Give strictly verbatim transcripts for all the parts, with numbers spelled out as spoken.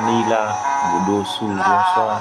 Nila Dosou, bonswa.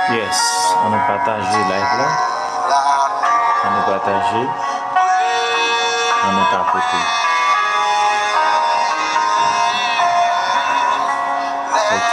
Yes, ann nou pataje live la. Ann nou pataje. Ann nou tapote. Ok.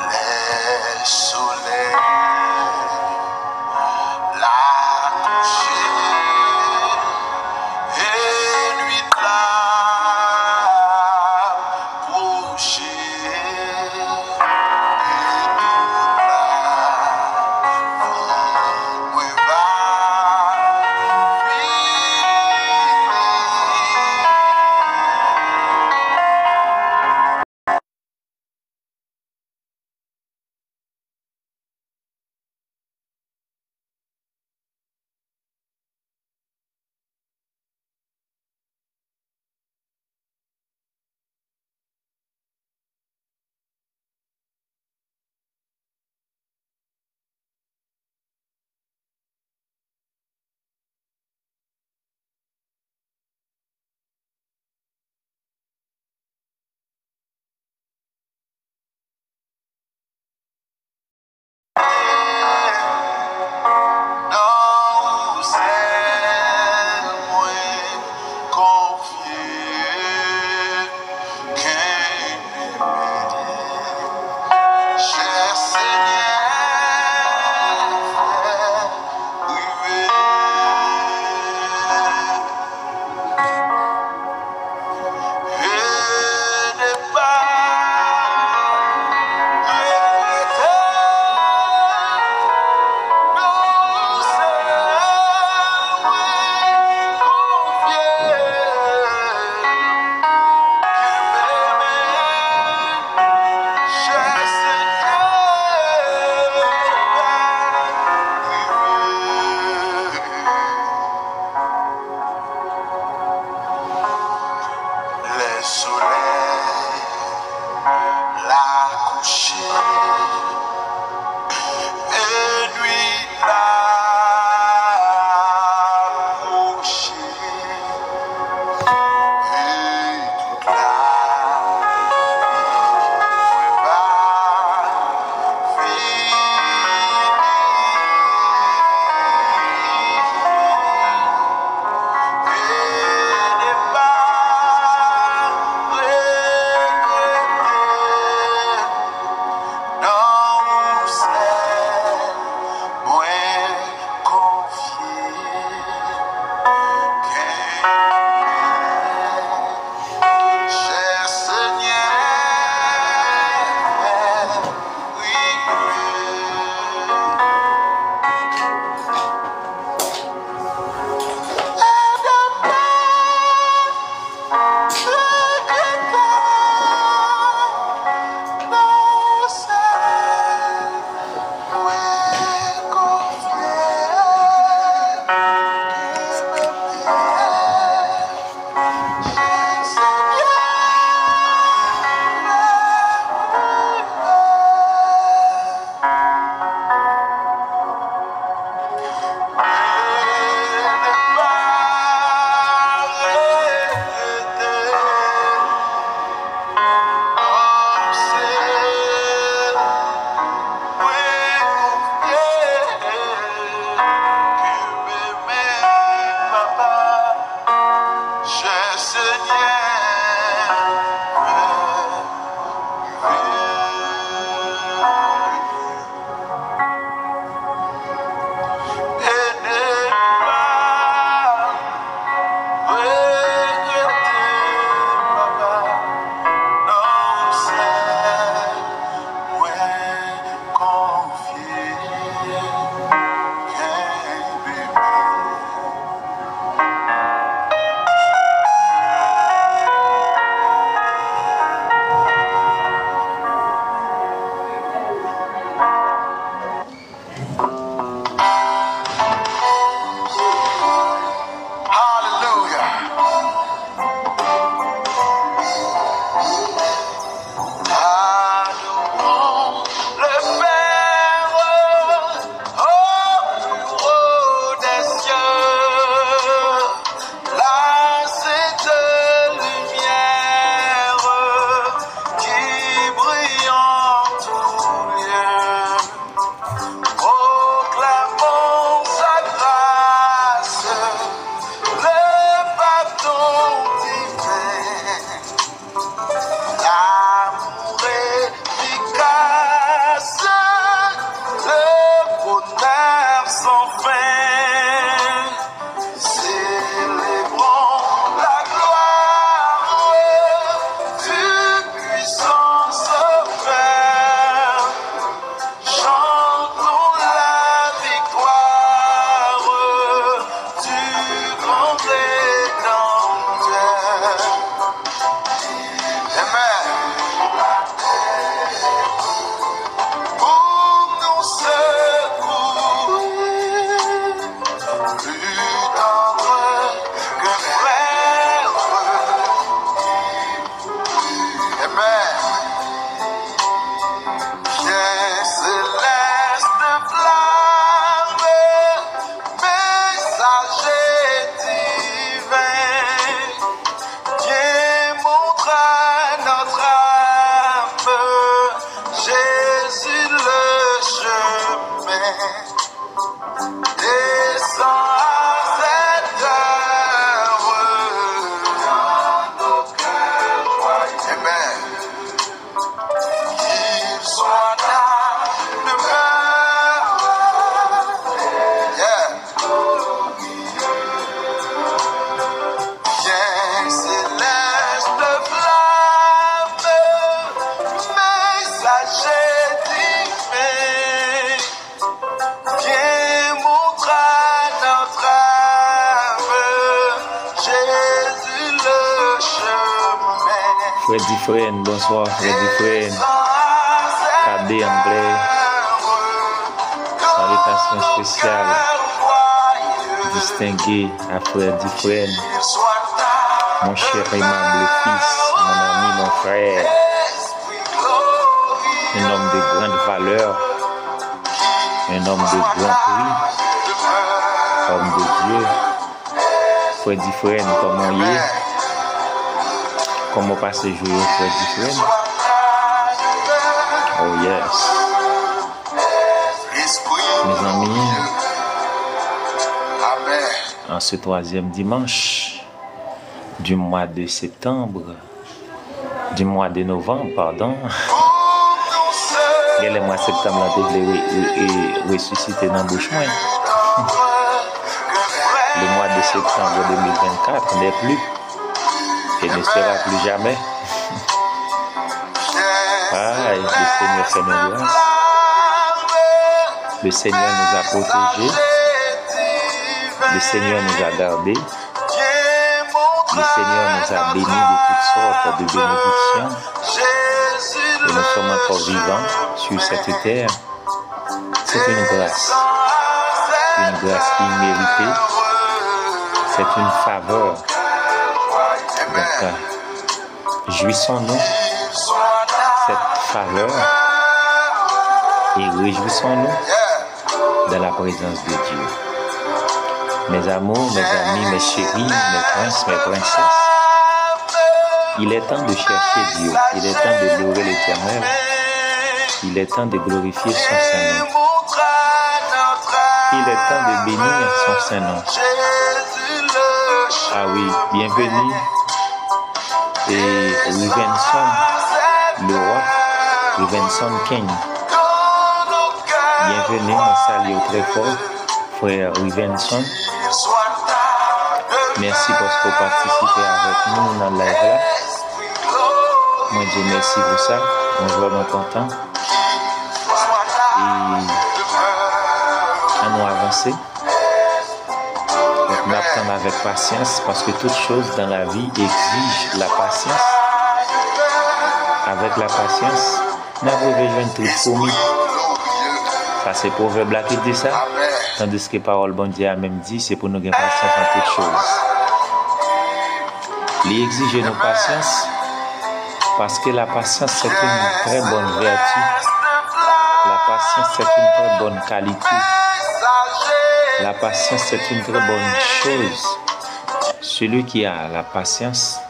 Lè solèy la kouche e nwit la pwoche, e tout lavi mwen va fini. Non, ou sèl mwen konfye. Kenbe men, chè Senyè, fè rive. E de pa regrete, non, se mwen konfye. Kenbe men, chè Senyè, fè rive. Lè solèy la kouche e nwit la pwoche, e tout lavi mwen va fini. E de pa regrete. Jedi men, bien montre à notre âme, Jésus le chemin. Frè Difrèn, bonswa, Frè Difrèn. Kade anglè. Salitasyon espesyal, distenge a Frè Difrèn, mon cher aimable fils, mon ami, mon frère, un homme de grande valeur, un homme de grand prix, homme de Dieu. Frè Difrèn, kòman w ye? Kòman w pase jou yo, Frè Difrèn? Oh yes. Mezanmi, en ce troisième dimanche du mois de septembre, du mois de novembre, pardon. Genlè mwa septanm lan te vle re- re- re- resisite nan bouch mwen. Le mois de septembre deux mille vingt-quatre n'est plus et ne sera plus jamais. Aïe, le Seigneur fait nous grâce. Le Seigneur nous a protégés. Le Seigneur nous a gardés. Le Seigneur nous a bénis de toutes sortes de bénédictions. Et nous sommes encore vivants sur cette terre. C'est une grâce. Une grâce imméritée. C'est une faveur. Donc, euh, jouissons-nous cette faveur et réjouissons-nous dans la présence de Dieu. Mes amours, mes amis, mes chéris, mes princes, mes princesses, il est temps de chercher Dieu, il est temps de louer l'Éternel, il est temps de glorifier son saint nom, il est temps de bénir son saint nom. Ah oui, bienvenue. E Rivenson Leroy, Rivenson King. Byenveni, mwen salye w trè fò, frè Rivenson. Mèsi paske w patisipe avèk nou nan live la. Mwen di w mèsi pou sa. Mwen vrèman kontan. E ann nou avanse. Donk, n ap tann avèk pasyans, paske tout choz dans la vie exige la patience. Avèk la pasyans, n ap rive jwenn trik pwomi. Sa se pwovèb la ki di sa, tandiske pawòl Bondye a menm di, se pou nou gen pasyans an tout choz. Li egzije nou pasyans, parce que la patience, c'est une très bonne vertu. La patience, c'est une très bonne qualité. La patience, c'est une très bonne chose. Celui qui a la patience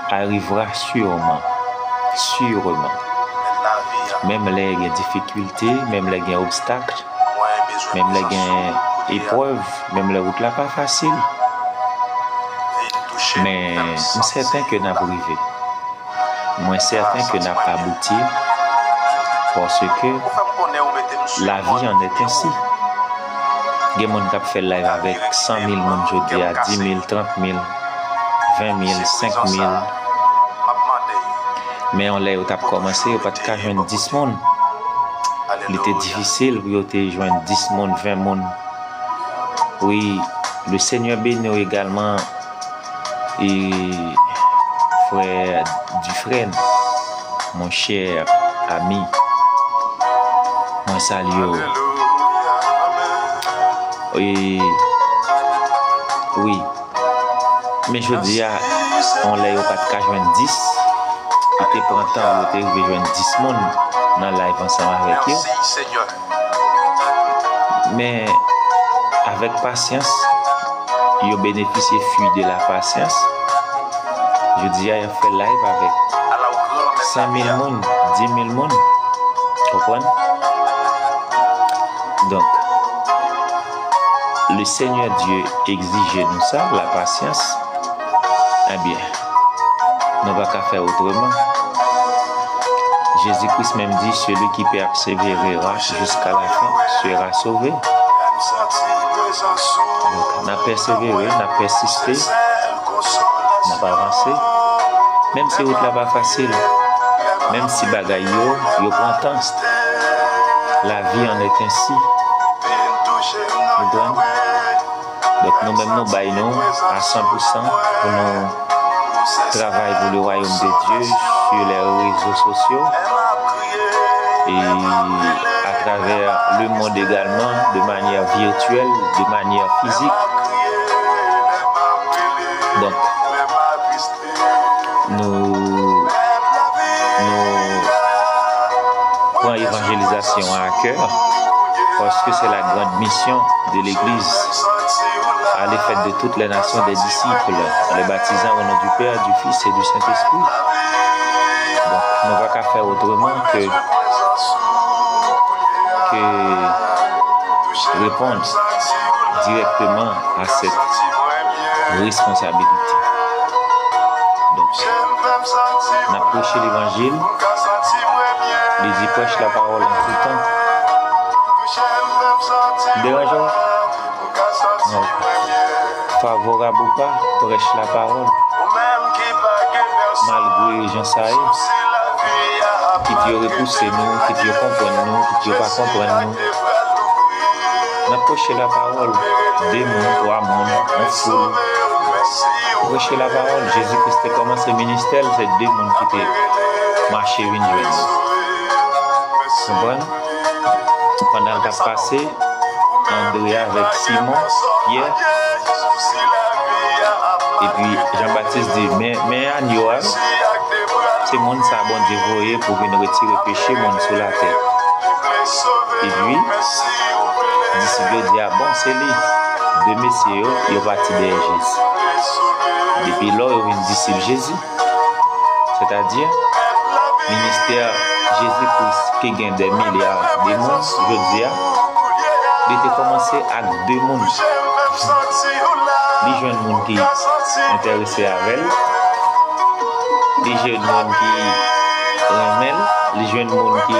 arrivera sûrement, sûrement. Menm lè gen difikilte, menm lè gen obstak, menm lè gen eprèv, menm lè wout la pa fasil. Men m sèten ke n ap rive. Mwen sèten ke n ap abouti, paske lavi an èt ensi. Gen moun k ap fè live avèk san mil moun jodi a, di mil, trant mil, ven mil, senk mil. Men yon lè yo t ap kòmanse, yo pa t ka jwenn dis moun. Li te difisil pou yo te jwenn dis moun, ven moun. Wi, le Seigneur béni w egalman, e frè Dufresne, mon cher ami. Mwen salye w. E, wi. Men jodi a, yon lè yo pa t ka jwenn dis, li te pran tan pou yo te rive jwenn dis moun nan live ansanm avèk yo. Men, avèk pasyans, yo benefisye fruit de la patience. Jodi a, y ap fè live avèk senk mil moun, di mil moun. Konprann? Donk, le Seigneur Dieu egzije nou sa, la pasyans. Ebyen, nou pa ka fè otreman. Jezi Kris menm di, celui qui persévérera jusqu'à la fin sera sauvé. Donk, n ap pèsevere, n ap pèsiste, n ap avanse. Menm si wout la pa fasil, Menm si bagay yo, yo pran tan, la vie en est ainsi. Ou konprann? Donk, nou menm, nou bay nou a san pou san pou nou travay pou le royaume de Dieu sur les réseaux sociaux et à travers le monde également, de manière virtuelle, de manière physique. Donk, nou, nou pran evanjelizasyon an a kè, paske se la grande mission de l'Église, aller faire de toutes les nations des disciples, en les baptisant au nom du Père, du Fils et du Saint-Esprit. Donk, nou pa ka fè otreman ke, ke reponn dirèkteman a cette responsabilité. Donk, n ap preche levanjil, li di prèche la parole en tout temps. M deranje w? Non. Favorab ou pa, prèche la parole. Malgre jan sa ye, kit yo repouse nou, kit yo konprann nou, kit yo pa konprann nou, n ap preche la parole. De moun, twa moun, yon foul. Preche la parole. Jezi Kris te kòmanse ministè l, se de moun ki te mache vin jwenn li. Konprann? Pandan l t ap pase, Andre avèk Simon Pyè, epi Jan Batis di, men, men anyo a, se moun sa Bondye voye pou vin retire peche moun sou latè. Epi, disip yo di, a bon, se li. De mesye yo, yo pati dèyè Jezi. Depi lò yo vin disip Jezi, sètadi, ministè Jezi Kris ki gen dè milya de moun jodi a, li te kòmanse ak de moun. Li jwenn moun ki enterese avè l, li jwenn moun ki renmen l, li jwenn moun ki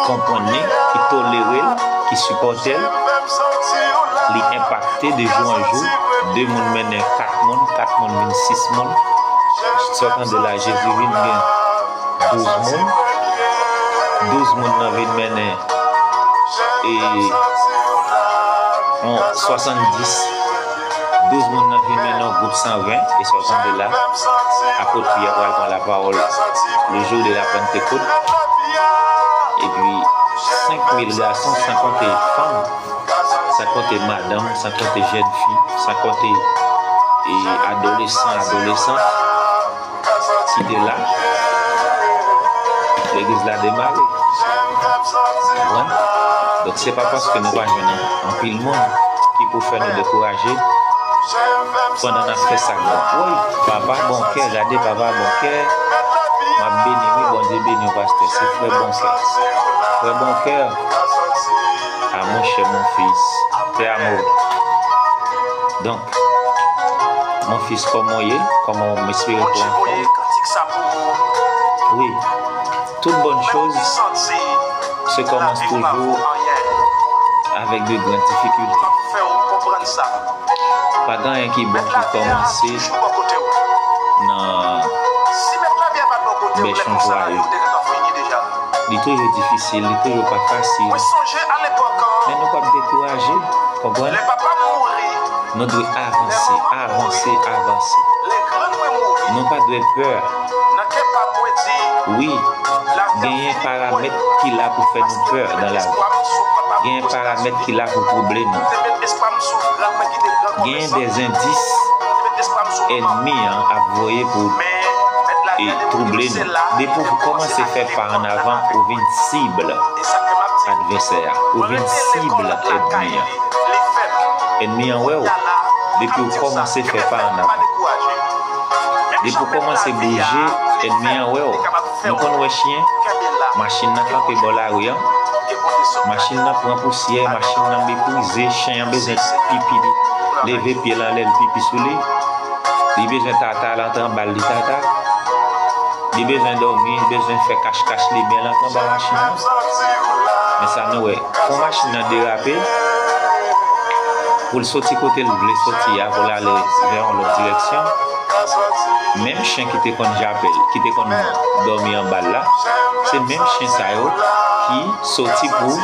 konprann li, ki tolere l, ki sipòte l. Li enpakte de jou an jou. De moun mennen kat moun, kat moun vin sis moun. Sòtan de la, Jezi vin gen douz moun. Douz moun nan vin mennen e yon swasanndis. Douz moun nan vin mennen yon gwoup san ven, e sòtan de la, apot Pyè pral pran lapawòl le jour de la Pentecôte. Epi, senk mil gason, san konte fanm, san konte madanm, san konte jèn fi, san konte, e, adolesan, adolesant ki te la. Legliz la demare. Konprann? Donk, se pa paske nou pa jwenn anpil moun ki pou fè nou dekouraje pandan n ap fè sa k bon. Woy, papa bon kè, gade papa bon kè. M ap beni, wi, Bondye beni w, pastè. Se frè bon kè. Frè bon kè. Ah, mon cher, mon fils. Te amo. Donk, mon fils, kòman w ye? Kòman w, m espere ke w anfòm? Wi. Toute bonne chose se commence toujours avec de grandes difficultés. Pa gen anyen ki bon ki kòmanse nan bèchon jwayo. Li toujou difisil, li toujou pa fasil. Men nou p ap dekouraje, konprann? Nou dwe avanse, avanse, avanse. Nou pa dwe pè. Wi, genyen paramèt ki la pou fè nou pè nan lavi. Genyen paramèt ki la pou twouble nou. Genyen des indices ènmi an ap voye pou, e, twouble nou. Depi w kòmanse fè pa an avan, ou vin sib advèsè a. Ou vin sib ènmi an. Ènmi an wè w. Depi w kòmanse fè pa an avan. Depi w kòmanse bouje, ènmi an wè w. Nou konn wè chen, machin nan kanpe bò lari an. Machin nan pran pousyè, machin nan meprize, chen an bezwen pipi, li leve pye l anlè, l pipi sou li. Li bezwen tata, l antre anba l, li tata. Li bezwen dòmi, li bezwen fè kach kach li byen, l antre anba machin nan. Men sa nou wè, kon machin nan derape, pou l soti kote l vle soti a, pou l ale vè yon lòt direksyon, Menm chen ki te konn jape l, ki te konn dòmi anba l la, se menm chen sa yo ki soti pou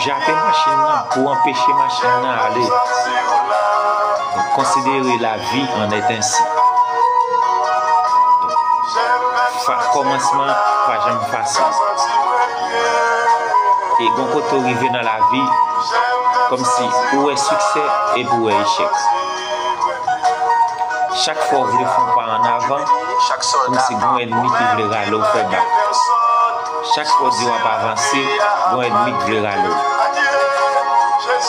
jape machin nan, pou anpeche machin nan ale. Donk, konsidere lavi en est ainsi. Donk, fa-, kòmansman pa janm fasil. E gon kote w rive nan lavi, kòmsi ou wè siksè epi ou wè echèk. Chak fwa w vle fè yon pa annavan, kòmsi gon ènmi ki vle rale w fè bak. Chak fwa w di w ap avanse, gon ènmi k vle rale w.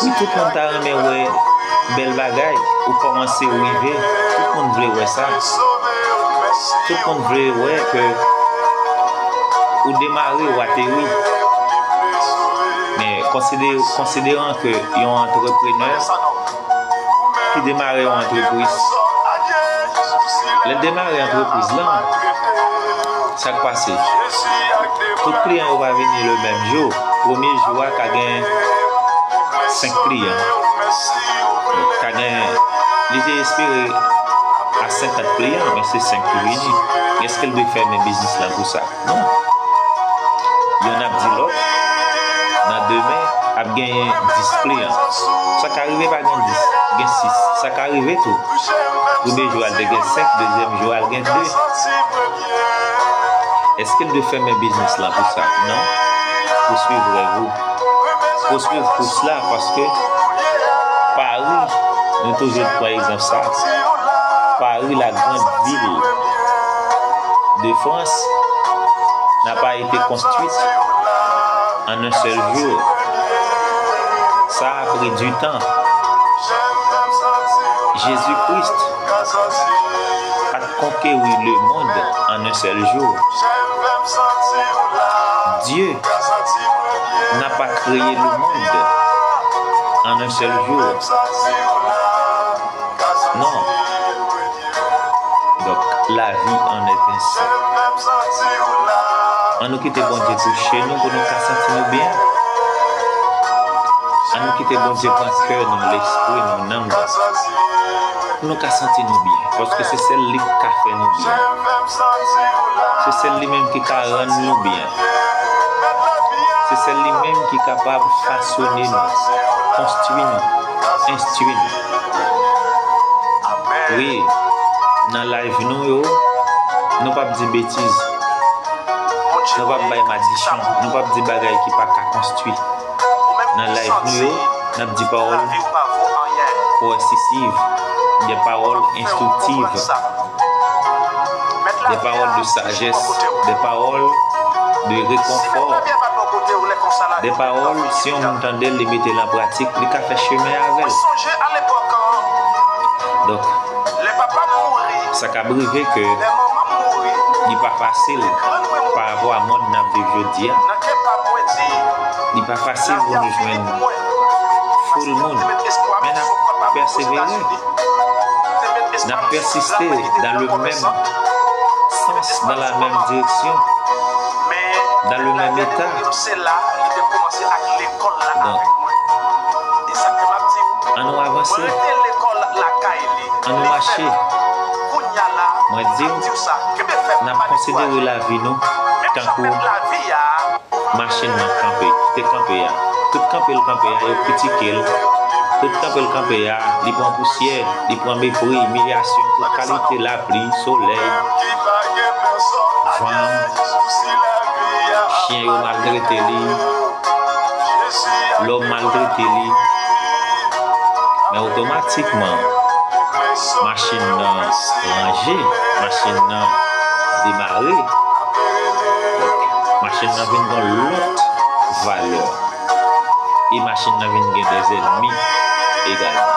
Wi, tout moun ta renmen wè bèl bagay, ou kòmanse, ou rive, tout moun vle wè sa. Tout moun vle wè ke ou demare, ou ateri. Men konsidere, konsideran ke yon antreprenè ki demare yon antrepriz, lè l demare antrepriz lan, sa k pase? Tout kliyan yo pa vini le menm jou. Premye jou a ka gen senk kliyan. Ka gen, li te espere a senkant kliyan, men se senk ki vini. Èske l dwe fèmen biznis lan pou sa? Non. Yonn ap di lòt, nan demen, ap genyen dis kliyan. Sa ka rive pa gen dis, gen sis. Sa ka rive tou. Premye jou a, l te gen senk, dezyèm jou a, l gen de. Èske l dwe fèmen biznis lan pou sa? Non. Pouswiv rèv ou. Pouswiv kous la, paske Pari, nou toujou pran egzanp sa. Paris, la grande ville de France, n'a pas été construite en un seul jour. Ça a pris du temps. Jésus-Christ pa t konkeri lemonn an un sèl jou. Dieu n'a pas créé le monde en un seul jour. Non. Donk, lavi an est ainsi. Ann nou kite Bondye touche nou pou nou ka santi nou byen. Ann nou kite Bondye pran kè nou, lespri nou, nanm nou, pou nou ka santi nou byen. Paske se sèl li ki ka fè nou byen. Se sèl li menm ki ka rann nou byen. Se sèl li menm ki kapab fasone nou, konstwi nou, enstwi nou. Wi, nan live nou yo, nou p ap di betiz. Nou p ap bay madisyon. Nou p ap di bagay ki pa ka konstwi. Nan live nou yo, n ap di pawòl koèsitiv, de pawòl enstriktiv, de pawòl de sajès, de pawòl de rekonfò, de pawòl, si yon moun tande l, li mete l an pratik, li ka fè chemen avè l. Donk, sa kab rive ke li pa fasil pa rapò a mond n ap viv jodi a. Li pa fasil pou nou jwenn foul moun, men n ap pèsevere. N ap pèsiste dans le même sens, dans la même direction, dans le même état. Donk, ann nou avanse, ann nou mache. Mwen di w, n ap konsidere lavi nou tankou machin nan kanpe, ki te kanpe a. Tout kanpe l kanpe a, yo kritike l. Tout kanpe l kanpe a, li pran pousyè, li pran mepri, imilyasyon, tout kalite, lapli, solèy, van, chen yo maltrete li, lòm maltrete li. Men otomatikman, machin nan ranje, machin nan demare, machin nan vin gen lòt valè. E machin nan vin gen dèzènmi egalman.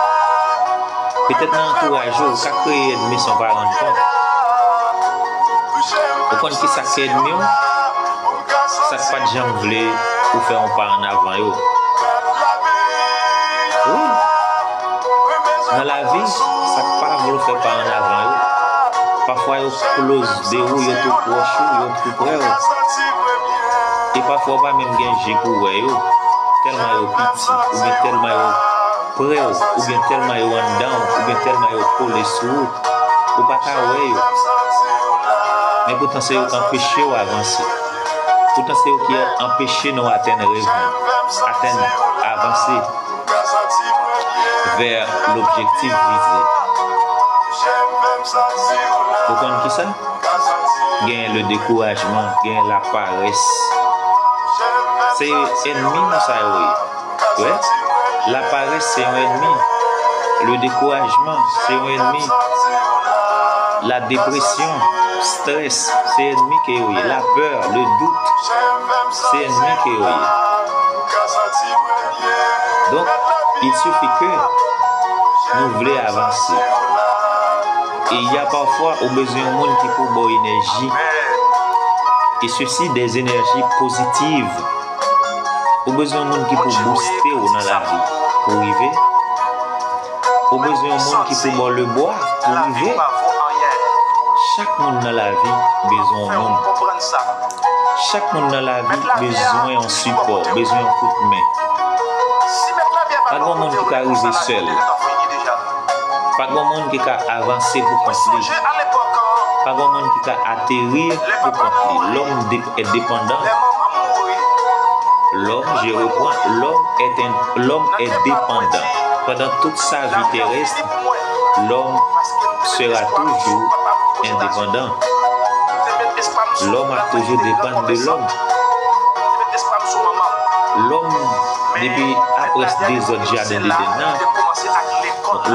Petèt nan antouraj ou, ou ka kreye ènmi san w pa rann kont. Ou konn ki sa k ènmi w? Sa k pa t janm vle ou fè yon pa annavan yo. Wi. Nan lavi, sa k pa vle w fè pa annavan yo, pafwa yo close de ou, yo tou pwòch ou, yo tou prè w. E pafwa w pa menm gen je pou w wè yo, tèlman yo piti, oubyen tèlman yo prè w, oubyen tèlman yo anndan w, oubyen tèlman yo kole sou ou. Ou pa ka wè yo. Men poutan se yo k anpeche w avanse. Poutan se yo ki anpeche nou atenn rèv nou, atenn, avanse vè lobjektif vize. Ou konn kisa? Genyen le dekourajman, genyen laparès. Se ènmi nou sa yo ye. Wè, laparès se yon ènmi. Le dekourajman se yon ènmi. La depression, strès, se ènmi ke yo ye. La peur, le doute, se ènmi ke yo ye. Donk, il suffit ke nou vle avanse. E y a parfois ou bezwen yon moun ki pou ba w enèji. E ceci des énergies positives. Ou bezwen yon moun ki pou booste w nan lavi pou w rive. Ou bezwen yon moun ki pou ba w lebwa pou w rive. Chak moun nan lavi bezwen yon moun. Chak moun nan lavi bezwen yon sipò, bezwen yon kout men. Pa gen moun ki ka rive sèl. Pa gen moun ki ka avanse pou kont li. Pa gen moun ki ka ateri pou kont li. L'homme dé- est dépendant. L'homme, je reprends, l'homme est un- l'homme est dépendant. Pendant toute sa vie terrestre, l'homme sera toujours indépendant. Lòm ap toujou depann de lòm. Lòm, depi apre dezòd jaden Eden nan,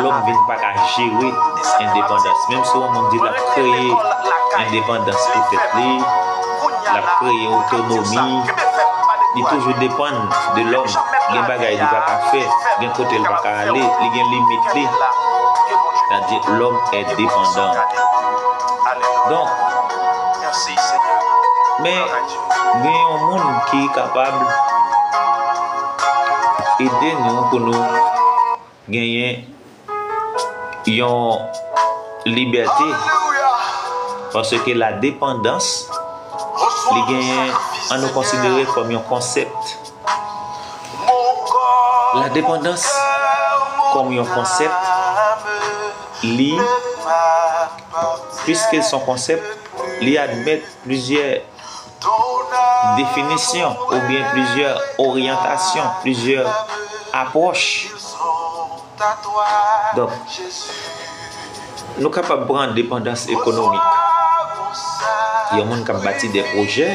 lòm vin pa ka jere endepandans. Menm si yon moun di l ap kreye endepandans pou tèt li, l ap kreye otonomi, li toujou depann de lòm. Gen bagay li pa ka fè, gen kote l pa ka ale, li gen limit li. Sa di, l'homme est dépendant. Donk, men gen yon moun ki kapab ede nou pou nou genyen yon libète, paske la depandans, li genyen, an nou konsidere kòm yon konsèp. La depandans kòm yon konsèp, li, piske l se yon konsèp, li admèt plizyè definisyon oubyen plizyè oryantasyon, plizyè apwòch. Donk, nou kapab pran depandans ekonomik. Yon moun k ap bati de pwojè,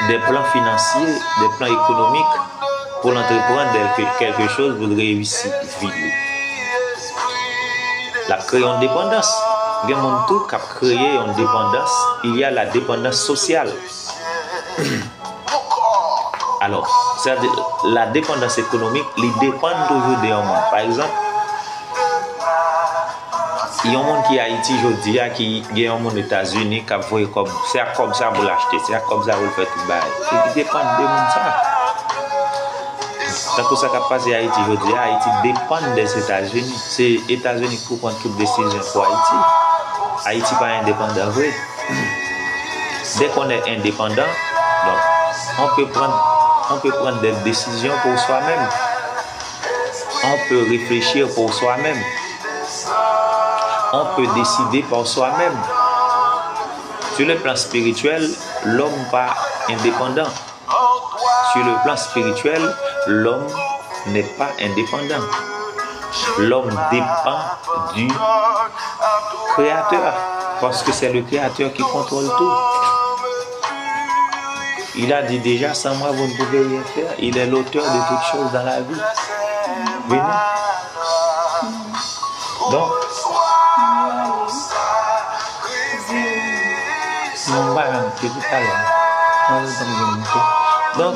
de plan finansye, de plan ekonomik pou l antreprann de kè- kèlke choz pou l reyisi vi li. L ap kreye yon depandans. Gen moun tou k ap kreye yon depandans. Il y a la dépendance sociale. Alò, sa di, la depandans ekonomik, li depann toujou de yon moun. Pa egzanp, yon moun ki Ayiti jodi a, ki gen yon moun Etazini k ap voye kòb, se ak kòb sa pou l achte, se ak kòb sa pou l fè tout bagay. Li depann de moun sa. Tankou sa k ap pase Ayiti jodi a, Ayiti depann de Etazini. Se Etazini ki pou pran tout desizyon pou Ayiti. Ayiti pa endepandan vre. Dès qu'on est indépendant, donc, on peut prendre, on peut prendre des décisions pour soi-même. On peut réfléchir pour soi-même. On peut décider par soi-même. Sur le plan spirituel, l'homme pas indépendant. Sur le plan spirituel, l'homme n'est pas indépendant. L'homme dépend du Créateur, parce que c'est le Créateur qui contrôle tout. Il a dit déjà, sans moi, vous ne pouvez rien faire. Il est l'auteur de toutes choses dans la vie. Vini. Donk, non, m pa janm, se pou talè. Mwen, m pa janm vin monte. Donk,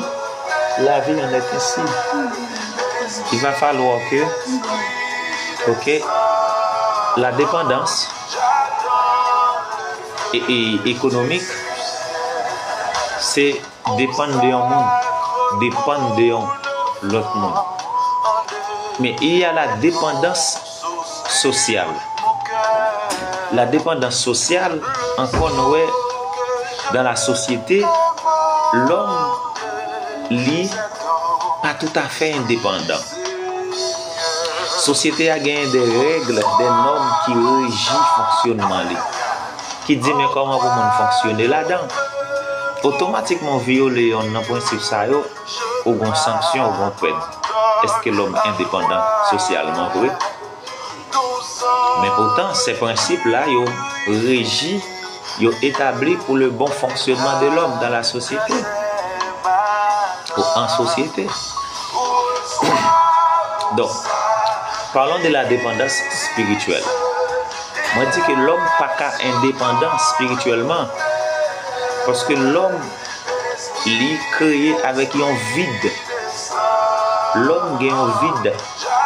la vie en est ainsi. Il va falloir que, ok, la dépendance é- é- économique, se depann de yon moun, depann de yon lòt moun. Men, il y a la dépendance sociale. La dépendance sociale, ankò nou wè, dans la société, l'homme, li, pa toutafè endepandan. Sosyete a genyen de règ, de nòm ki reji fonksyònman li, ki di men kòman pou moun fonksyone ladan. Otomatikman w vyole yonn nan prensip sa yo, ou gon sanksyon, ou gon pèn. Èske lòm endepandan sosyalman vre? Men poutan, se prensip la yo reji, yo etabli pour le bon fonctionnement de l'homme dans la société ou en société. Donk, parlons de la dépendance spirituelle. Mwen di ke lòm pa ka endepandan espirityèlman, paske lòm li kreye avèk yon vid. Lòm gen yon vid.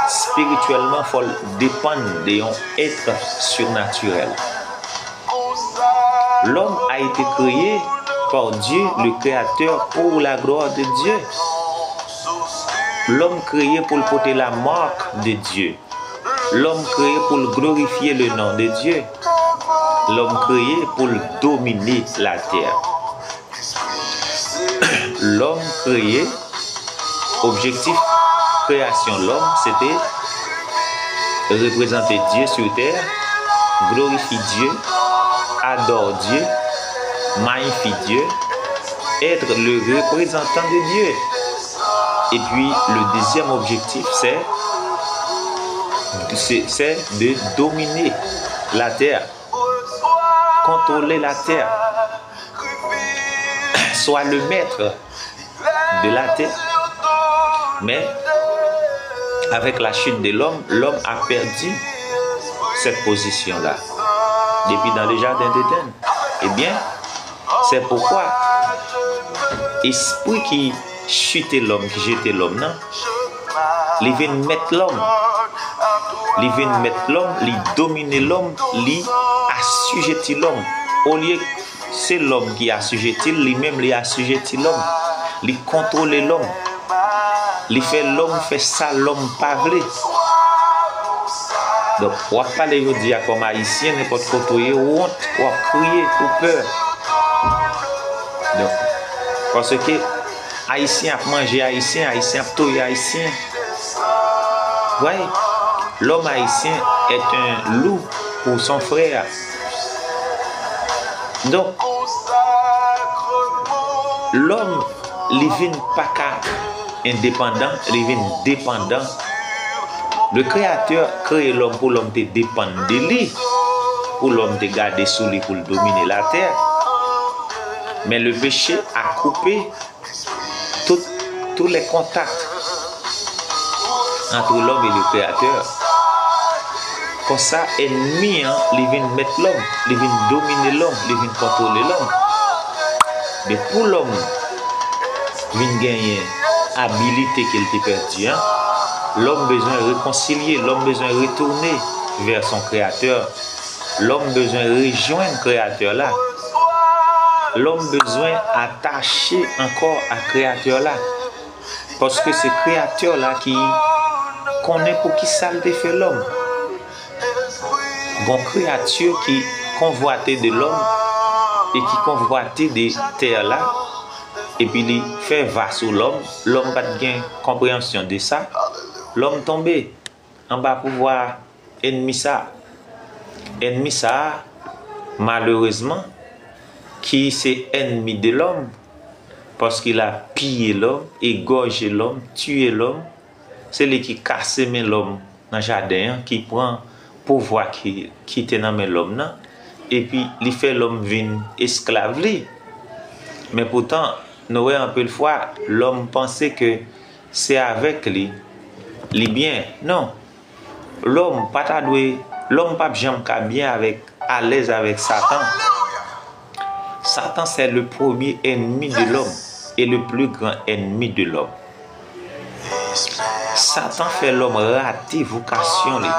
Espirityèlman, fò l depann de yon èt sirnatirèl. L'homme a été créé par Dieu, le Créateur, pour la gloire de Dieu. Lòm kreye pou l pote la marque de Dieu. Lòm kreye pou l glorifye le non de Dye. Lòm kreye pou l domine latè. Lòm kreye, objektif kreyasyon lòm, se te reprezante Dye sou tè, glorifye Dye, adore Dye, magnifie Dieu, être le représentant de Dieu. Et puis, le deuxième objectif, c'est, c'est, c'est de dominer la terre, contrôler la terre, soit le maître de la terre. Mais, avec la chute de l'homme, l'homme a perdu cette position-là, depuis dans le jardin d'Éden. Eh bien, c'est pourquoi espri ki chite lòm, ki jete lòm nan, li vin mèt lòm. Li vin mèt lòm, li domine lòm, li asijeti lòm. Olye se lòm ki asijeti l, li menm li asijeti lòm. Li kontwole lòm. Li fè lòm fè sa lòm pa vle. Donk, w ap pale jodi a kòm Ayisyen, nenpòt kote w ye, ou wont, w ap kriye, ou pè. Donk, paske Ayisyen ap manje Ayisyen, Ayisyen ap touye Ayisyen. Vwè, l'homme haïtien est un loup pour son frère. Donk, lòm, li vin pa ka endepandan, li vin depandan. Le Créateur kreye lòm pou lòm te depann de li, pou lòm te gade sou li pou l domine latè. Men le péché a coupé tout, tous les contacts entre l'homme et le Créateur. Konsa, ènmi an, li vin mèt lòm, li vin domine lòm, li vin kontwole lòm. Men pou lòm vin genyen abilite ke l te pèdi an, lòm bezwen rekonsilye, lòm bezwen retounen vè son Kreyatè. Lòm bezwen rejwenn Kreyatè la. Lòm bezwen atache ankò a Kreyatè la. Paske se Kreyatè la ki konnen poukisa l te fè lòm. Gon kreyati ki konvwate de lòm e ki konvwate de tè la, epi li fè va sou lòm. Lòm pa t gen konpreyansyon de sa. Lòm tonbe anba pouvwa ènmi sa. Ènmi sa, malerezman, ki se ènmi de lòm, paske l ap piye lòm, egòje lòm, tiye lòm, se li ki kase men lòm nan jaden an, ki pran pouvwa ki, ki te nan men lòm nan, epi li fè lòm vin esklav li. Men poutan, nou wè anpil fwa, lòm panse ke se avèk li, li byen. Non. Lòm pa ta dwe, lòm p ap janm ka byen avèk, alèz avèk Satan. Satan, c'est le premier ennemi de l'homme et le plus grand ennemi de l'homme. Satan fè lòm rate vokasyon li.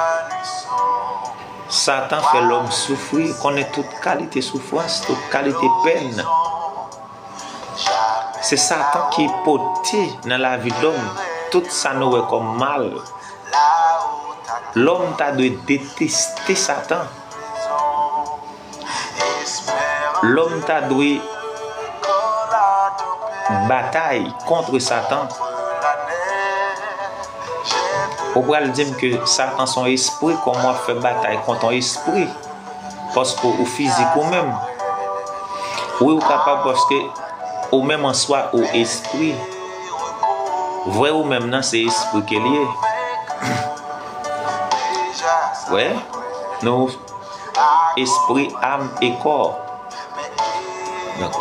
Satan fè lòm soufri, konnen tout kalite soufrans, tout kalite pèn. Se Satan ki pote nan lavi lòm tout sa nou wè kòm mal. Lòm ta dwe deteste Satan. Lòm ta dwe batay kont Satan. Ou pral di m ke Satan se yon espri, kòman w ap fè batay kont yon espri? Paske ou fizik ou menm. Wi, ou kapab paske ou menm an swa ou espri. Vrè ou menm nan se espri ke l ye. Wè, nou espri, am e kò. Donk,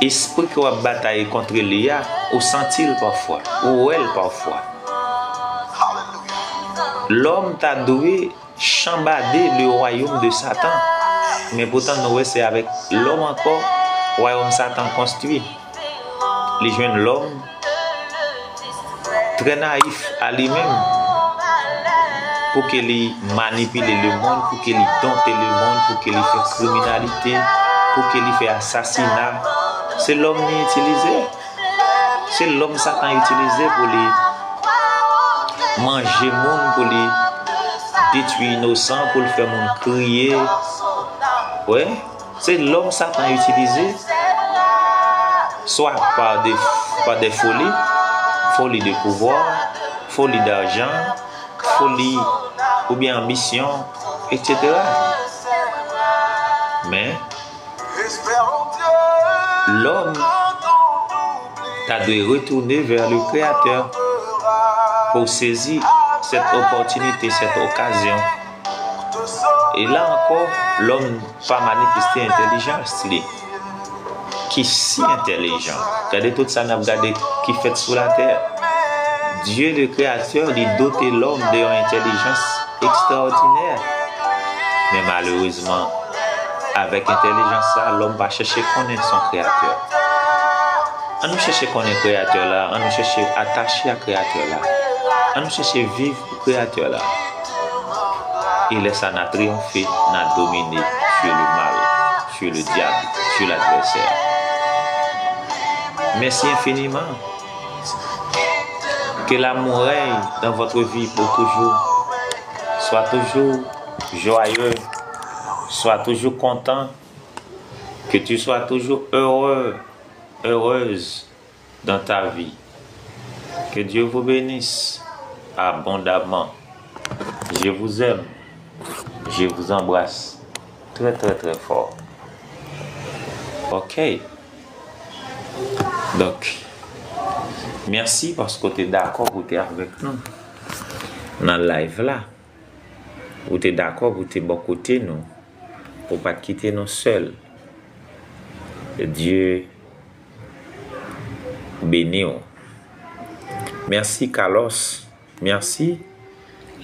espri ke w ap batay kont li a, ou santi l pafwa, ou wè l pafwa. Lòm ta dwe chanbade le royaume de Satan. Men poutan, nou wè se avèk lòm ankò wayòm Satan konstwi. Li jwenn lòm trè nayif a li menm, pou ke li manipile lemonn, pou ke li donte lemonn, pou ke li fè kriminalite, pou ke li fè asasina. Se lòm li itilize. Se lòm Satan itilize pou li manje moun, pou li detwi inosan, pou l fè moun kriye. Wè, se lòm Satan itilize, swa pa de, pa de foli, foli de pouvwa, foli dajan, foli oubyen anbisyon, etsetera. Men, lòm ta dwe retounen vè le Kreyatè pou sezi sèt opòtinite, sèt okazyon. E la ankò, lòm pa manifeste entèlijans li, ki si entèlijan. Gade tout sa n ap gade ki fèt sou latè. Dye le Kreyatè, li dote lòm de yon entèlijans ekstraòdinè. Men malerezman, avèk entèlijans sa, lòm pa chèche konnen son Kreyatè. An nou chèche konnen Kreyatè la, an nou chèche atache a Kreyatè la, an nou chèche viv pou Kreyatè la. E lè sa, n a triyonfe, n a domine sur le mal, sur le diable, sur l'adversaire. Merci infiniment. Que l'amour règne dans votre vie pour toujours. Sois toujours joyeux, sois toujours content, que tu sois toujours heureux, heureuse dans ta vie. Que Dieu vous bénisse abondamment. Je vous aime. Je vous embrasse très, très, très fort. Ok. Donk, mèsi paske w te dakò pou w te avèk nou nan live la. Ou te dakò pou w te bò kote nou. Ou pa t kite nou sèl. Dye beni w. Mèsi, Carlos. Merci.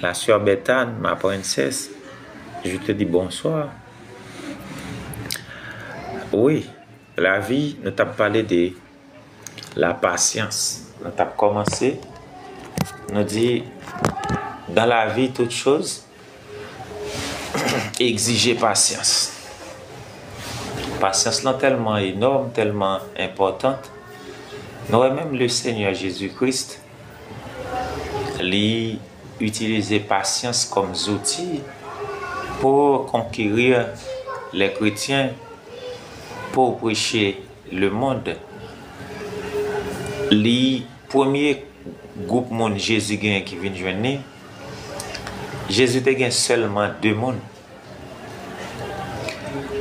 La sœur Bethane, ma princesse, je te dis bonsoir. Wi, lavi, nou t ap pale de la pasyans. Nou t ap kòmanse, nou di, dans la vie, toute chose exige patience. Pasyans lan tèlman enòm, tèlman enpòtan. Nou wè menm le Seigneur Jésus-Christ, li itilize pasyans kòm zouti pour conquérir les chrétiens, pour prêcher le monde. Li premye gwoup moun Jezi genyen ki vin jwenn li, Jezi te gen sèlman de moun.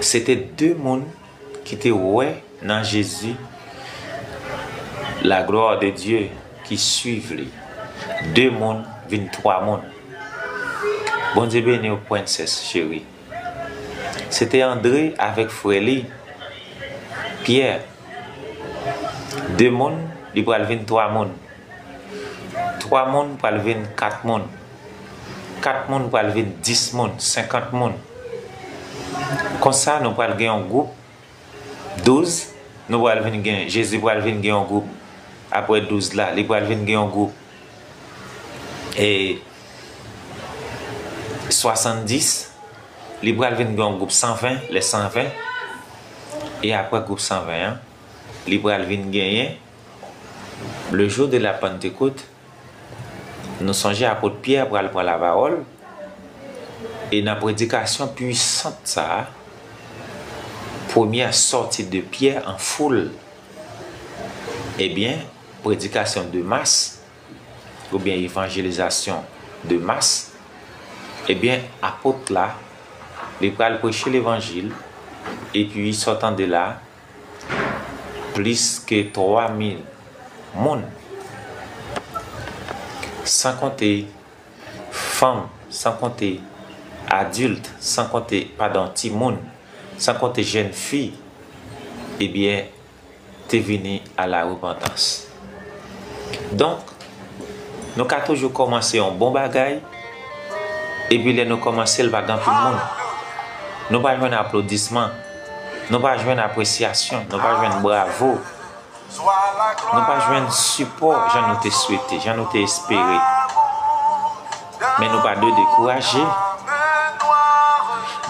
Se te de moun ki te wè nan Jezi la gloire de Dieu ki swiv li. De moun vin twa moun. Bondye beni w, prensès cheri. Se te Andre avèk frè li, Pyè. De moun, li pral vin twa moun. Twa moun pral vin kat moun. Kat moun pral vin dis moun, senkant moun. Konsa, nou pral gen yon gwoup douz, nou pral vin gen, Jezi pral vin gen yon gwoup, apre douz la, li pral vin gen yon gwoup, e, swasanndis, li pral vin gen yon gwoup san ven, les san ven, e apre gwoup san ven an, li pral vin genyen, le jour de la Pentecôte, nou sonje apot Pyè pral pran lapawòl, e nan predikasyon pwisant sa a, première sortie de Pierre en foule, ebyen, predikasyon de mas, oubyen evanjelizasyon de mas, ebyen, apot la, li pral preche levanjil, epi, sòtan de la, plis ke twa mil moun, san konte fanm, san konte adilt, san konte, padon, timoun, san konte jèn fi, ebyen, te vini a la repantans. Donk, nou ka toujou kòmanse yon bon bagay, epi lè nou kòmanse l, pa gen anpil moun. Nou pa jwenn aplodisman, nou pa jwenn apresyasyon, nou pa jwenn bravo, nou pa jwenn sipò jan nou te swete, jan nou te espere. Men nou pa dwe dekouraje.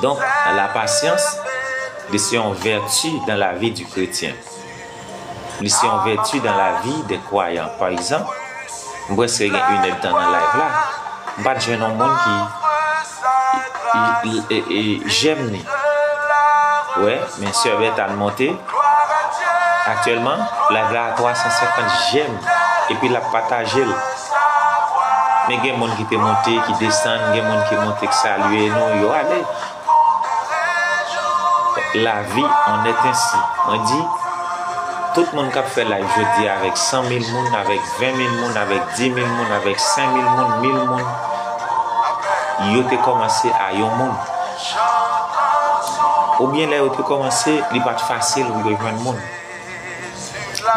Donk, la pasyans, li se yon vèti dans la vie du chrétien. Li se yon vèti dans la vie des croyants. Pa egzanp, m prèske gen inèdtan nan live la. M pa t jwenn yon moun ki, ki, ki, e, e, j'aime li. Wè, men sè Bètan monte. Aktyèlman, live la a twa san senkant j'aime. Epi l ap pataje l. Men gen moun ki te monte, ki desann, gen moun ki monte, ki salye nou, yo ale. La vie en est ainsi. Mwen di, tout moun k ap fè live jodi a avèk san mil moun, avèk ven mil moun, avèk di mil moun, avèk senk mil moun, mil moun, yo te kòmanse a yon moun. Oubyen lè yo te kòmanse, li pa t fasil pou yo jwenn moun.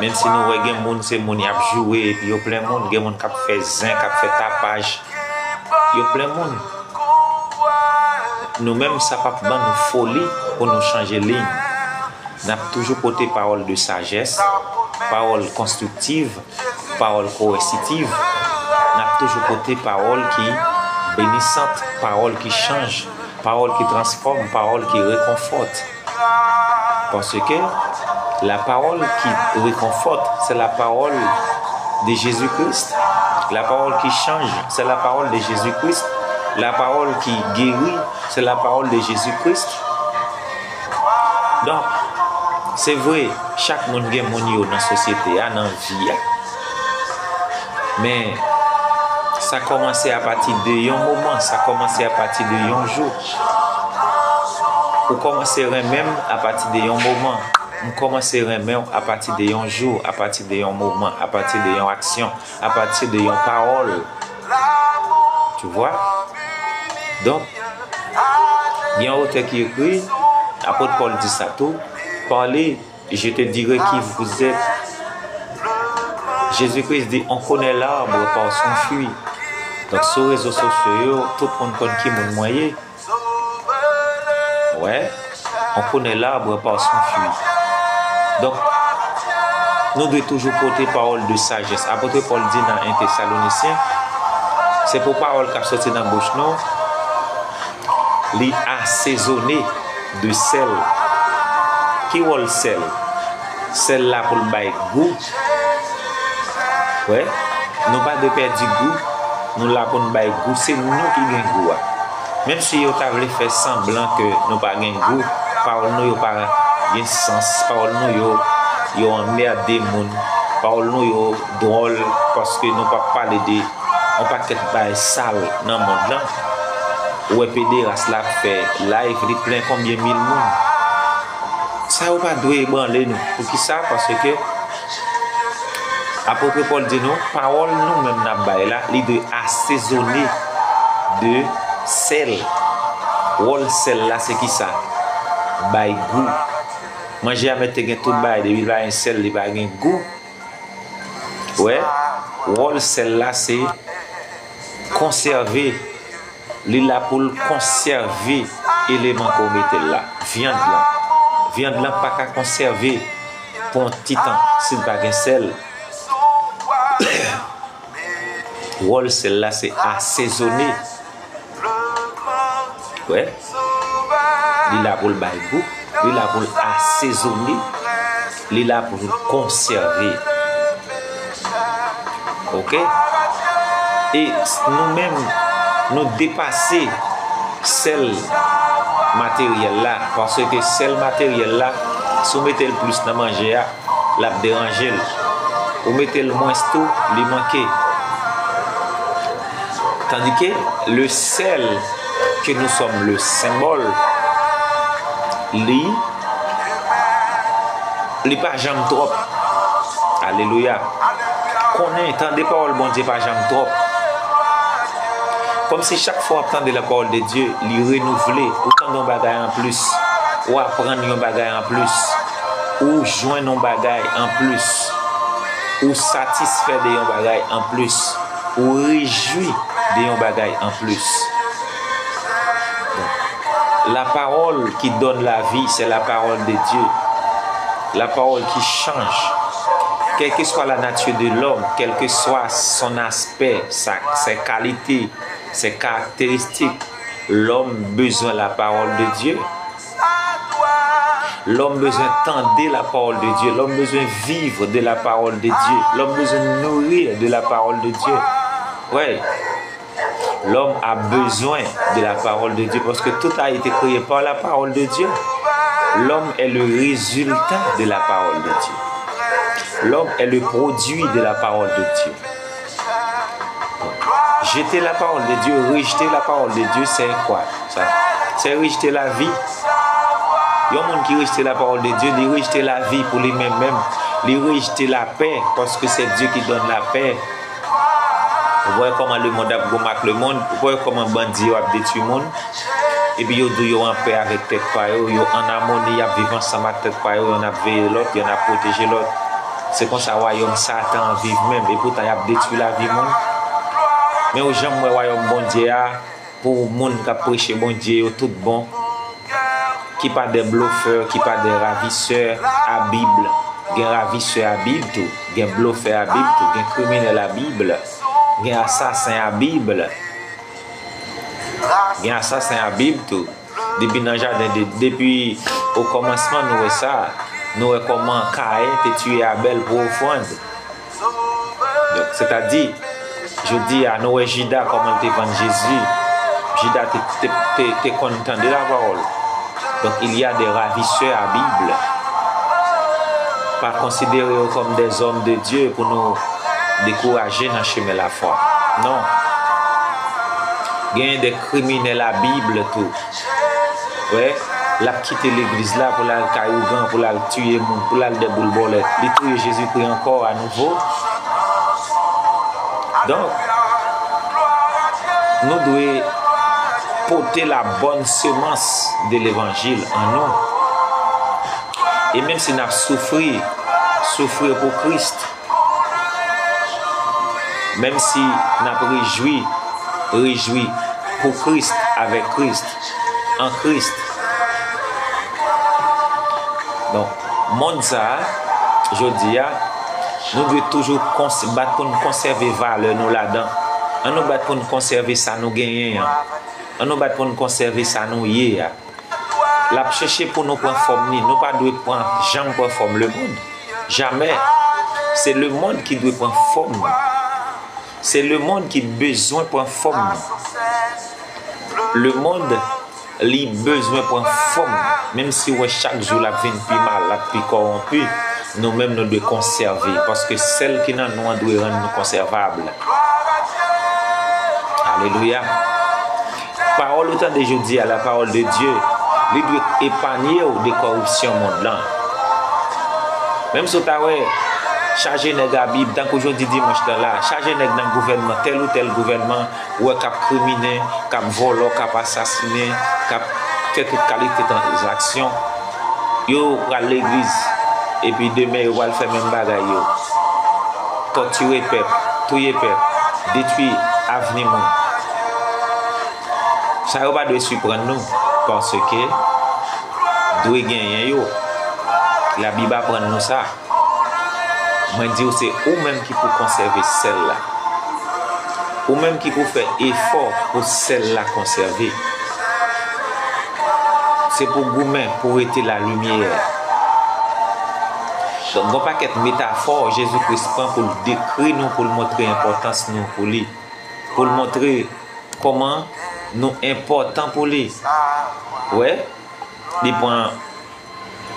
Menm si nou wè gen moun, se moun y ap joure, epi yo plen moun, gen moun k ap fè zen, k ap fè tapaj, yo plen moun. Nou menm, sa p ap ban nou foli pou nou chanje liy. N ap toujou pote pawòl de sajès, pawòl konstriktiv, pawòl kowèsitiv. N ap toujou pote pawòl ki benisant, pawòl ki chanje, pawòl ki transfòme, pawòl ki rekonfòte. Parce que la parole qui réconforte, c'est la parole de Jésus-Christ. La parole qui change, c'est la parole de Jésus-Christ. La parole qui guérit, c'est la parole de Jésus-Christ. Donk, se vre, chak moun gen moun yo nan sosyete a, nan vi a. Men, sa kòmanse apati de yon moman, sa kòmanse apati de yon jou. Ou kòmanse renmen m apati de yon moman. M kòmanse renmen w apati de yon jou, apati de yon moman, apati de yon aksyon, apati de yon pawòl. Tu vois? Donk, gen yon otè ki ekri, apot Pòl di sa tou, parlez, je te dirai qui vous êtes. Jezikri di, on connaît l'arbre par son fruit. Donk, sou rezo sosyo yo, tout moun konn ki moun mwen ye. Wè, on connaît l'arbre par son fruit. Donk, nou dwe toujou pote pawòl de sajès. Apot Pòl di nan en Tesalonisyen, se pou pawòl k ap soti nan bouch nou, li asezone de sèl. Ki wòl sèl? Sèl la pou l bay gou. Wè, nou pa dwe pèdi gou. Nou la pou n bay gou. Se nou ki gen gou a. Menm si yo ta vle fè sanblan ke nou pa gen gou, pawòl nou yo pa gen sans, pawòl nou yo, yo anmède moun, pawòl nou yo dwòl, paske nou p ap pale de yon pakèt bagay sal nan mond lan. Ou wè pederas la ap fè live, li plen konbyen mil moun. Sa yo pa dwe ebranle nou. Poukisa? Paske apot Pòl di nou, pawòl nou menm n ap bay la, li dwe asezone de sèl. Wòl sèl la, se kisa? Bay gou. Manje a mèt te gen tout bagay, depi l pa gen sèl, li pa gen gou. Wè, wòl sèl la, se konsève. Li la pou l konsève eleman ke w mete l la. Vyann lan. Vyann lan pa ka konsève pou yon ti tan si l pa gen sèl. Wòl sèl la, se asezone. Wè. Li la pou l bay gou. Li la pou l asezone. Li la pou l konsève. Oke? E s-, nou menm, nou depase sèl materyèl la. Paske sèl materyèl la, si w mete l plis nan manje a, l ap deranje l. Ou mete l mwens tou, li manke. Tandis que le sel que nous sommes, le symbole, li, li pa janm twòp. Alelouya. Konnen, tande pawòl Bondye pa janm twòp. Kòmsi chak fwa w ap tande la parole de Dieu, li renouvle, ou tande yon bagay anplis, ou aprann yon bagay anplis, ou jwenn yon bagay anplis, ou satisfè de yon bagay anplis, ou rejwi de yon bagay anplis. La parole qui donne la vie, c'est la parole de Dieu. La parole qui change. Quelle que soit la nature de l'homme, quel que soit son aspect, sa, ses qualités, ses caractéristiques, l'homme besoin la parole de Dieu. L'homme besoin tande la parole de Dieu. L'homme besoin vivre de la parole de Dieu. L'homme besoin nourrir de la parole de Dieu. Ouais. L'homme a besoin de la parole de Dieu parce que tout a été créé par la parole de Dieu. L'homme est le résultat de la parole de Dieu. L'homme est le produit de la parole de Dieu. Jeter la parole de Dieu, rejeter la parole de Dieu, c'est quoi ça? C'est rejeter la vie. Yon moun ki rejte la parole de Dieu, li rejte lavi pou li menm menm. Li rejte lapè, paske c'est Dieu qui donne la paix. Ou wè kòman lemonn ap goumen ak lemonn, ou wè kòman bandi yo ap detwi moun, epi yo di yo an pè avèk tèt pa yo, yo an amoni, y ap viv ansanm ak tèt pa yo, yonn ap veye lòt, yonn ap pwoteje lòt. Se konsa wayòm Satan an viv menm, epoutan y ap detwi lavi moun. Men ou janm wè wayòm Bondye a, pou moun k ap preche Bondye yo tout bon, qui pas des bluffeurs, qui pas des ravisseurs à Bible. Gen ravisè a Bib tou, gen blofè a Bib tou, gen kriminèl a Bib, gen asasen a Bib, gen asasen a Bib tou. Depi nan jaden de, depi okòmansman nou wè sa, nou wè kòman Kayen te tiye Abèl pou ofrann. Donk, sètadi, jodi a, nou wè Jida kòman l te vann Jezi. Jida te, te, te, te konn tande lapawòl. Donk, il y a des ravisseurs à Bible. Pa konsidere yo kòm des hommes de Dieu pou nou dekouraje nan chemen lafwa. Non. Genyen de kriminèl a Bib tou. Wè, l ap kite legliz la pou l al kay ougan, pou l al tiye moun, pou l al dè boul bòlèt. Li touye Jezikri ankò anouvo. Donk, nou dwe pote la bonne semence de levanjil an nou. E menm si n ap soufri, soufri pou Kris. Menm si n ap rejwi, rejwi pou Kris, avèk Kris, an Kris. Donk, monn sa a, jodi a, nou dwe toujou kons-, bat pou n konsève valè nou ladan. Ann nou bat pou n konsève sa nou genyen an. Ann nou bat pou n konsève sa nou ye a. L ap chèche pou nou pran fòm li. Nou pa dwe pran, janm pran fòm lemonn. Jamè. Se lemonn ki dwe pran fòm nou. Se lemonn ki bezwen pran fòm nou. Lemonn, li bezwen pran fòm nou. Menm si w wè chak jou l ap vin pi mal, l ap pi kòwonpi, nou menm nou dwe konsève. Paske sèl ki nan nou an dwe rann nou konsèvab. Alelouya. Pawòl ou tande jodi a, la parole de Dieu, li dwe epanye w de kòripsyon mond lan. Menm si w ta wè, chaje nèg a Bib, tankou jodi dimanch lan la, chaje nèg nan gouvènman, tèl ou tèl gouvènman, ou wè k ap kriminen, k ap vòlò, k ap asasinen, k ap fè tout kalite tranzaksyon. Yo pral legliz, epi demen yo pral fè menm bagay yo. Tòtire pèp, touye pèp, detwi avni moun. Sa yo pa dwe siprann nou, paske dwe genyen yo. Labib aprann nou sa. Mwen di w, se ou menm ki pou konsève sèl la. Ou menm ki pou fè efò pou sèl la konsève. Se pou goumen pou rete lalimyè. Donk, gon pakèt metafò Jezi Kris pran pou l dekri nou, pou l montre enpòtans nou pou li, pou l montre kòman nou enpòtan pou li. Wè, li pran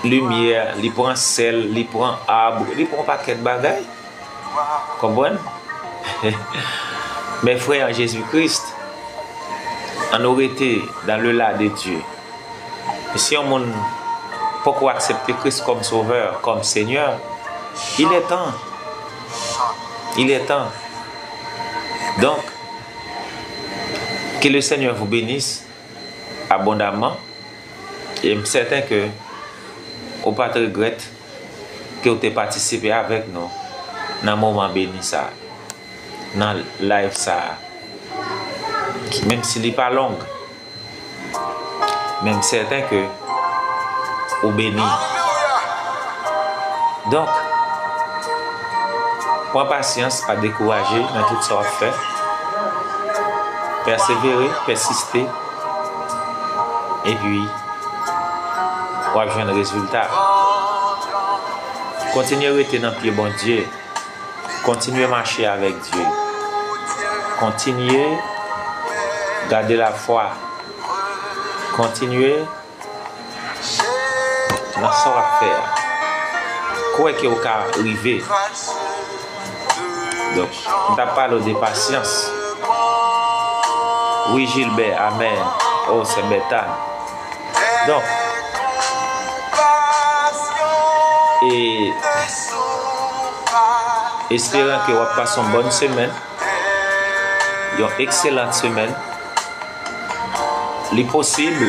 limyè, li pran sèl, li pran ab, li pran yon pakèt bagay. Konprann? Mes frères en Jésus-Christ, ann nou rete dans le la de Dieu. E si yon moun poko aksepte Kris kòm Sovè, kòm Senyè, il est temps. Il est temps. Donc, que le Seigneur vous bénisse abondamment. E m sèten ke ou pa t regrèt ke w te patisipe avèk nou nan moman beni sa a, nan live sa a. Menm si li pa long, men m sèten ke ou beni. Donk, pran pasyans, pa dekouraje nan tout sa w ap fè. Pèsevere, pèsiste, epi w ap jwenn rezilta. Kontinye rete nan pye Bondye. Kontinye mache avèk Dye. Kontinye gade lafwa. Kontinye nan sa w ap fè a. Kwè ke w ka rive. Donk, m t ap pale w de pasyans. Wi, Gilbert, amèn. Oh, sè Bètan. Donk, e esperan ke w ap pase yon bòn semèn, yon ekselan semèn. Li posib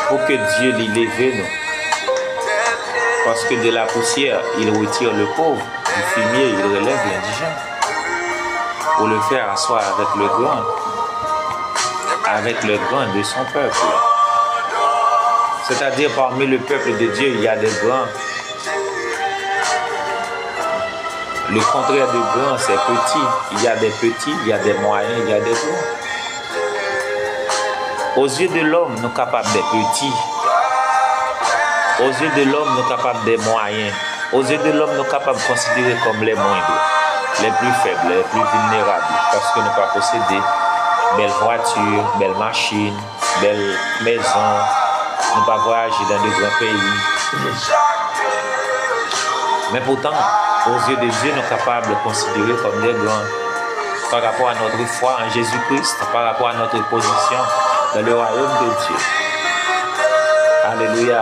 pou ke Dye li leve nou. Parce que de la poussière, il retire le pauvre, du fumier, il relève l'indigent. Pour le faire asseoir avec le grand, avec le grand de son peuple. C'est-à-dire, parmi le peuple de Dieu, il y a des grands. Le contraire de grand, c'est petit. Il y a des petits, il y a des moyens, il y a des grands. Aux yeux de l'homme, nou kapab de piti. Aux yeux de l'homme, nou kapab de mwayen. Aux yeux de l'homme, nou kapab konsidere kòm les moindres, les plus faibles, les plus vulnérables, paske nou pa posede bèl vwati, bèl machin, bèl mezon, nou pa vwayaje dans de grands pays. Men poutan, aux yeux de Dieu, nou kapab konsidere kòm de gran par rapport à notre foi en Jésus-Christ, par rapport à notre position dans le royaume de Dieu. Alelouya.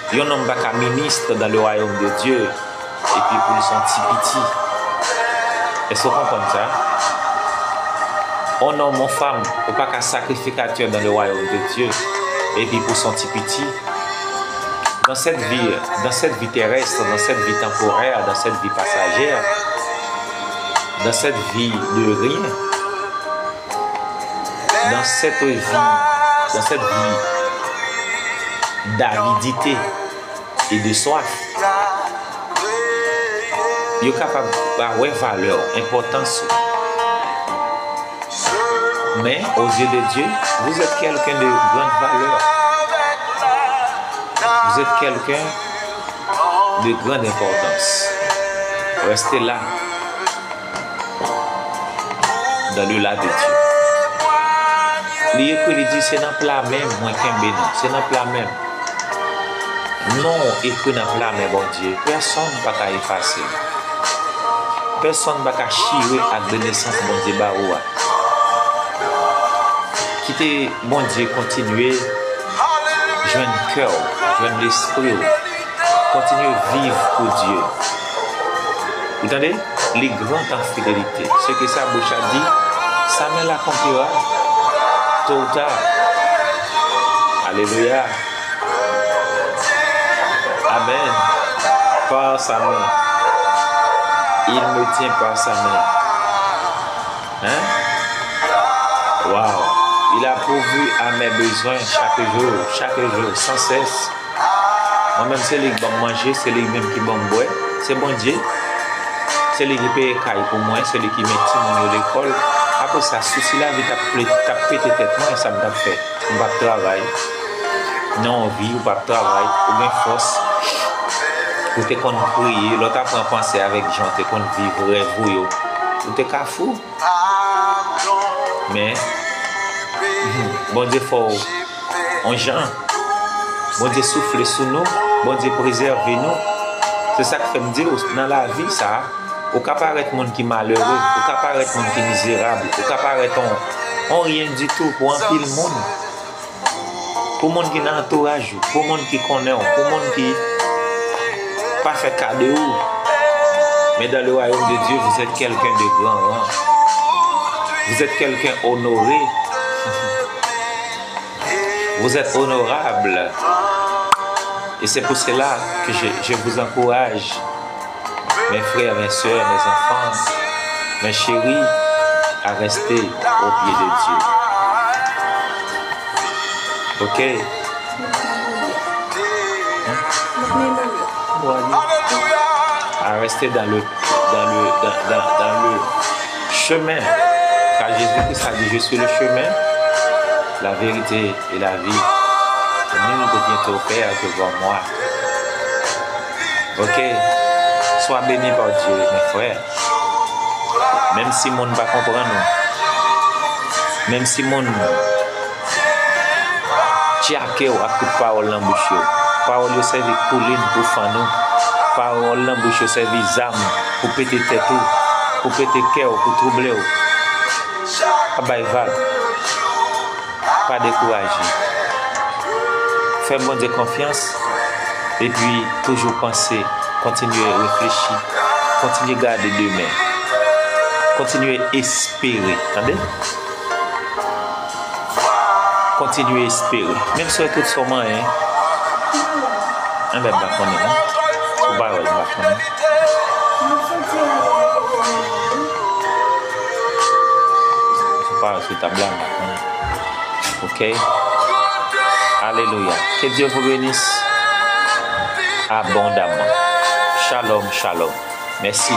Yon nonm pa ka ministre dans le royaume de Dieu epi pou l se yon ti piti. Èske w konprann sa? On nonm, on fanm, ou pa ka sakrifikatè dans le royaume de Dieu epi pou se yon ti piti. Dans cette vie, dans cette vie terrestre, dans cette vie temporaire, dans cette vie passagère, dans cette vie de rien, dans cette vie, dans cette vie d'avidité et de soif, yo kapab pa wè valè w, enpòtans ou. Mais aux yeux de Dieu, vous êtes quelqu'un de grande valeur. Vous êtes quelqu'un de grande importance. Restez là, dans le la de Dieu. Li ekri, li di, se nan pla men m mwen kenbe nou. Se nan pla men m. Non w ekri nan pla men Bondye. Pèsonn pa ka efase l. Pèsonn pa ka chire ak de nesans Bondye ba ou a. Kite Bondye kontinye jwenn kè w, jwenn lespri w. Kontinye viv pou Dye. Ou tande? Li grand en fidélité. Ce que sa bouche a dit, sa men l akonplira tôt ou tard. Alelouya. Amen. Par sa men. Il me tient par sa men. Hein? Wow. Il a pourvu à mes besoins chaque jour, chaque jour, sans cesse. Mwen menm, se li ki ban m manje, se li menm ki ban m bwè, se Bondye. Se li ki peye kay pou mwen, se li ki met timoun yo lekòl. Apre sa, sousi lavi t ap ple-, t ap pete tèt mwen, sa m t ap fè? M p ap travay. Nan yon vi, ou p ap travay, ou gen fòs. Ou te konn priye, lè w t ap pran panse avèk jan w te konn viv rèv ou yo, ou te ka fou. Men, Bondye fè w yon jan. Bondye soufle sou nou. Bondye prezève nou. Se sa k fè m di w, nan lavi sa a, Ou ka parèt moun ki malere, ou ka parèt moun ki mizerab, ou ka parèt on, on ryen ditou pou anpil moun. Pou moun ki nan antouraj ou, pou moun ki konnen w, pou moun ki pa fè ka de ou. Mais dans le royaume de Dieu, vous êtes quelqu'un de grand rang. Vous êtes quelqu'un honoré. Vous êtes honorable. Et c'est pour cela que je, je vous encourage, mes frères, mes sœurs, mes enfants, mes chéris, à rester au pied de Dieu. Ok? Hein? À rester dans le, dans le, dans, dans, dans le chemin. Car Jésus-Christ a dit, je suis le chemin, la vérité et la vie. Nul ne vient au Père que par moi. Ok? Sois béni par Dieu, mes frères. Menm si moun pa konprann ou, menm si moun tchake w ak tout pawòl nan bouch yo, pawòl yo sèvi koulin pou fann ou, pawòl nan bouch yo sèvi zam pou pete tèt ou, pou pete kè w, pou twouble w. Pa bay vag. Pa dekouraje. Fè Bondye konfyans, epi toujou panse, kontinye reflechi, kontinye gade demen, kontinye espere, tande? Kontinye espere. Menm si w wè tout sa w manyen, enben, m pa konnen, non. Sou pawòl, m pa konnen. Sou pawòl, sou tab la, m pa konnen. Ok? Alelouya. Que Dieu vous bénisse abondamment. Shalom, shalom. Mèsi.